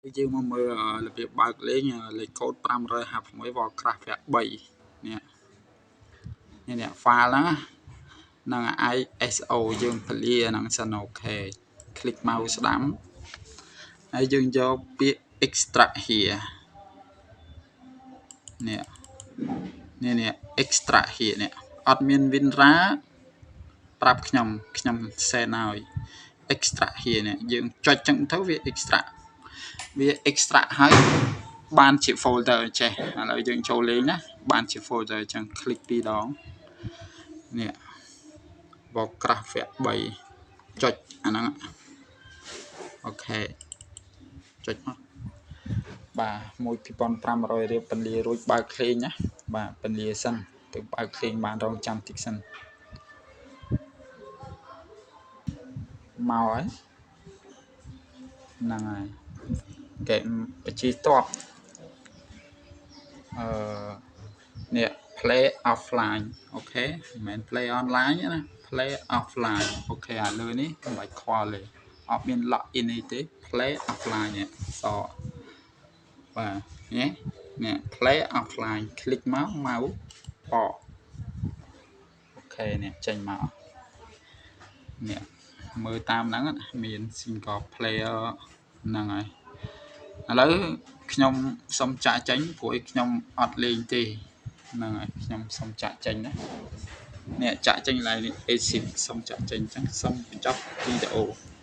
យើងមកមើលរបៀបបើកលេងលេខកូដ556 Warcraft វគ្គ3នេះនេះនេះ file ហ្នឹងហ្នឹង ISO យើងពលាហ្នឹងសិន OK click មកស្ដាំហើយយើងយកពាក្យ extract here នេះនេះនេះ extract here នេះអត់មាន WinRAR ប្រាប់ខ្ញុំខ្ញុំ send ឲ្យ extract here នេះយើងចុចចឹងទៅវា extract វា extract ហើយបានជា folder ចេះឥឡូវយើងចូលលេងណាបានជា folder អញ្ចឹង click ពីរដងនេះ Warcraft វគ្គ3ចុចអាហ្នឹង OK ចុចមកបាទ1500រៀបពន្លារួចបើកឃ្លេងណាបាទពន្លាសិនទៅបើកឃ្លេងបានរងចាំតិចសិនមកហើយហ្នឹងហើយគេបជាតបអឺនេះ play offline OK មិនមែន play online ណា play offline OK អាលើនេះមិនបាច់ខ្វល់ទេអត់មាន log in អីទេ play offline នេះសបាទនេះនេះ play offline click មកម៉ៅបក OK នេះចេញមកនេះមើលតាមហ្នឹងមាន single player ហ្នឹងហើយឥឡូវខ្ញុំសុំចាក់ចេញព្រោះឯខ្ញុំអត់លេងទេហ្នឹងហើយខ្ញុំសុំចាក់ចេញណានេះចាក់ចេញឡើយនេះ exit សុំចាក់ចេញអញ្ចឹងសុំបញ្ចប់វីដេអូ។